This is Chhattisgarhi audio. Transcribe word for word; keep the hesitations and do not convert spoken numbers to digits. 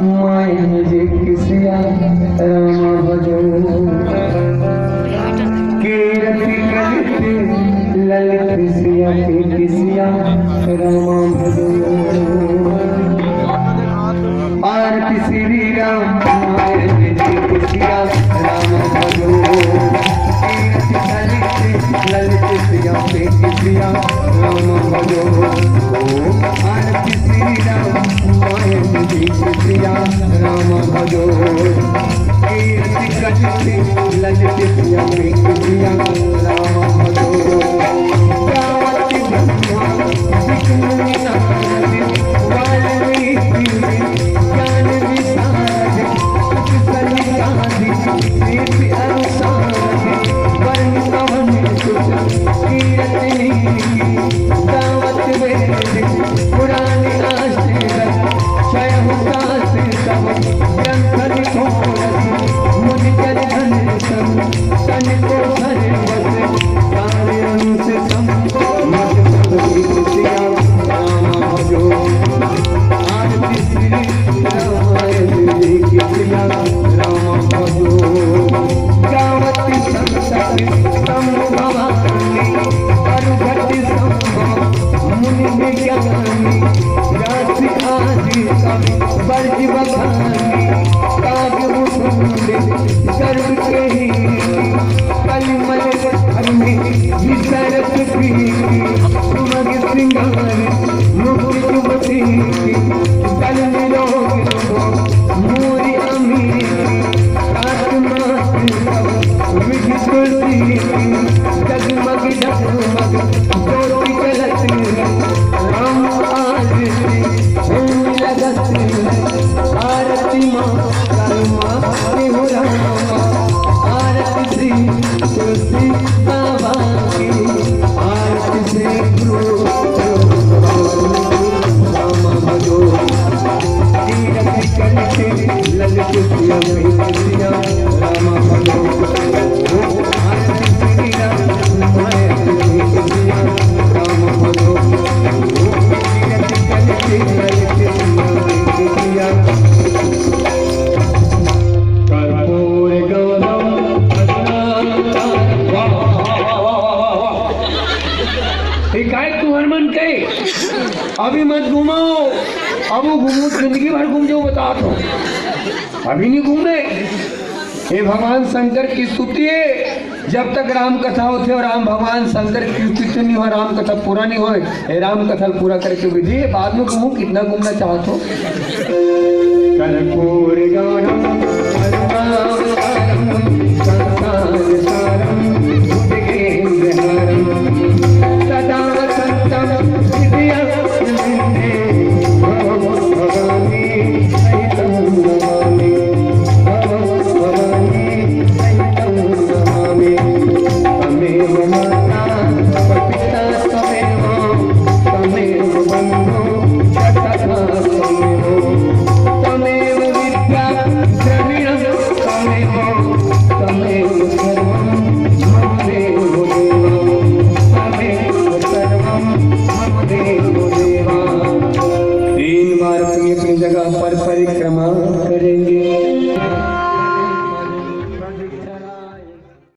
मायन जे किसिया राम भजो। कीरति कलित ललित सिया के किसिया राम भजो। आरती श्री राम मायन जे किसिया राम भजो। कीरति कलित ललित सिया के किसिया राम भजो। ओ आरती श्री राम मायन जी किसिया राम भजो। कीरति कलित ललित सिया के किसिया राम भजो। गावत ब्रह्मा विष्णु नारद वाल्मीकि ज्ञान विशारद कुशल गांधी नीति अनुसार वर्ण पवन सुत कीरति नीति गावत वेद पुराण आशीर्वाद, छयहु शास्त्र सब ग्रंथ लिखो रस, मुनि जन धन तन, तन को धरे बस, सारे अंश सम, मत सब विभूतिया राम भजो। आरती श्री रामायण जी की प्रिया राम भजो। गावत संतति तम भवानी, अरुघट संभव मुनि विज्ञानी। रास आदि सब वर्ज बखानी, काग मुकुंद गर्व के ही। कलिमल धर्मी विसरत प्रीति, सुमग श्रृंगार मुकुट बसीति। बल निरोग मोरी अमीरी, तात मात सब विधि तुलसी। जगमग जगमग ज्योति जलत, राम आरती होई लगत। आरती माँ कर्मा देहु रामा, आरती श्री तुलसी बाबा की, आरती श्री गुरु राम भजो। तीरथ कंठ ललित सिया सिया राम भजो। आरती श्री राम माया सिया राम भजो। तीरथ कंठ ललित सिया सिया कर्पूर गौरम। वाह, वाह, वाह, वाह, वाह। ये काय तुहर मन के? अभी मत घुमाओ, अब वो घूमो, जिंदगी भर घूम जाओ, बता तो। अभी नहीं घूमे। हे भगवान शंकर की स्तुति है, जब तक राम कथा होथे और राम भगवान शंकर की स्तुति नहीं हो, राम कथा पूरा नहीं होए। हे राम कथा पूरा करके विधि है, बाद में कहूँ कितना घूमना चाहत हो।